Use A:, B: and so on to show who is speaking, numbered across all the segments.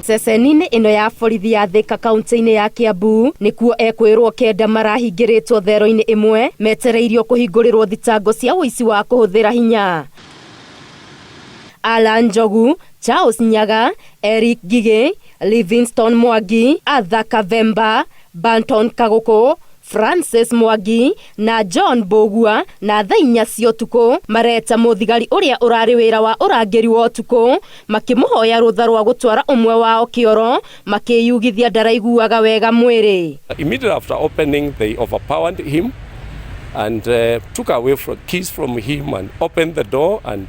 A: Ceceni-inĩ ĩno ya borithi ya Thika kaunti-inĩ ya Kiambu nĩkuo ekwĩrwo kenda marahingĩrĩtwo thero-inĩ ĩmwe metereirio kũhingũrĩrwo thitango cia ũici wa kũhũthĩra hinya. Alan Njogu, Charles Nyaga, Eric Ngigĩ, Livingstone Mwangi, Arthur Kavemba, Banton Kagũkũ, Francis Mwangi na John Mbũgua na thaa inya cia ũtukũ mareta mũthigari ũrĩa ũrarĩ wĩra wa ũrangĩri wa ũtukũ makĩmũhoya rũtha rwa gũtwara ũmwe wao kĩoro makĩyugithia ndaraiguaga wega mwĩrĩ.
B: Immediately after opening, they overpowered him and took away from, keys from him and opened the door and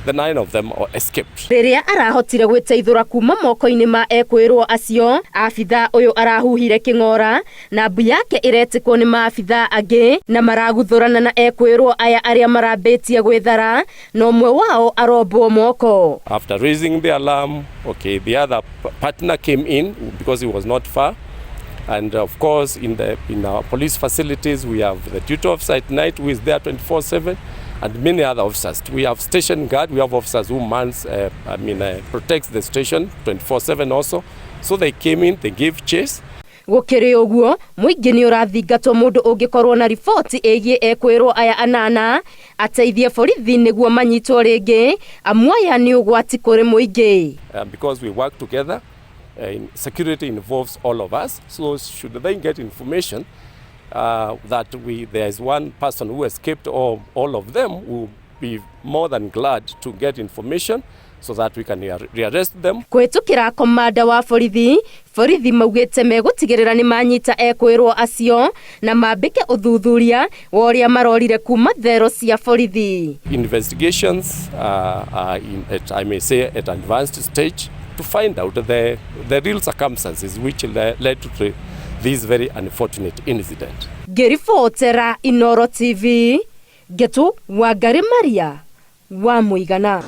B: the nine of them escaped.
A: Rĩrĩa arahotire gwĩteithũra kuma moko-inĩ ma ekwĩrwo acio, abithaa ũyũ arahuhire kĩng'ora na mbu yake ĩretĩkwo nĩ maabithaa angĩ na maraguthũrana na ekwĩrwo aya arĩa marambĩtie gwĩthara na ũmwe wao arombwo moko.
B: After raising the alarm, okay, the other partner came in because he was not far. And of course, in our police facilities, we have the duty officer at night who is there 24/7 and many other officers. We have station guard, we have officers who mans, I mean, protects the station 24/7 also. So they came in, they gave chase.
A: Gũkĩrĩ ũguo, mũingĩ nĩ ũrathingatwo mũndũ ũngĩkorwo na riboti ĩgiĩ ekwĩrwo aya anana ateithie borithi nĩguo manyitwo rĩngĩ, amu aya nĩ ũgwati kũrĩ mũingĩ.
B: Because we work together, security involves all of us. So should they get information that there is one person who escaped or all of them, will be more than glad to get information so that we can rearrest them.
A: Kũhĩtũkĩra komanda wa borithi, borithi maugĩte megũtigĩrĩra nĩ manyita ekwĩrwo acio na mambĩke ũthuthuria wa ũrĩa marorire kuma thero cia borithi.
B: Investigations are in, at, I may say, at advanced stage to find out the real circumstances which led to this very unfortunate incident.
A: Ngĩribotera Inoro TV, Ngetu Wangari Maria wa Mũigana.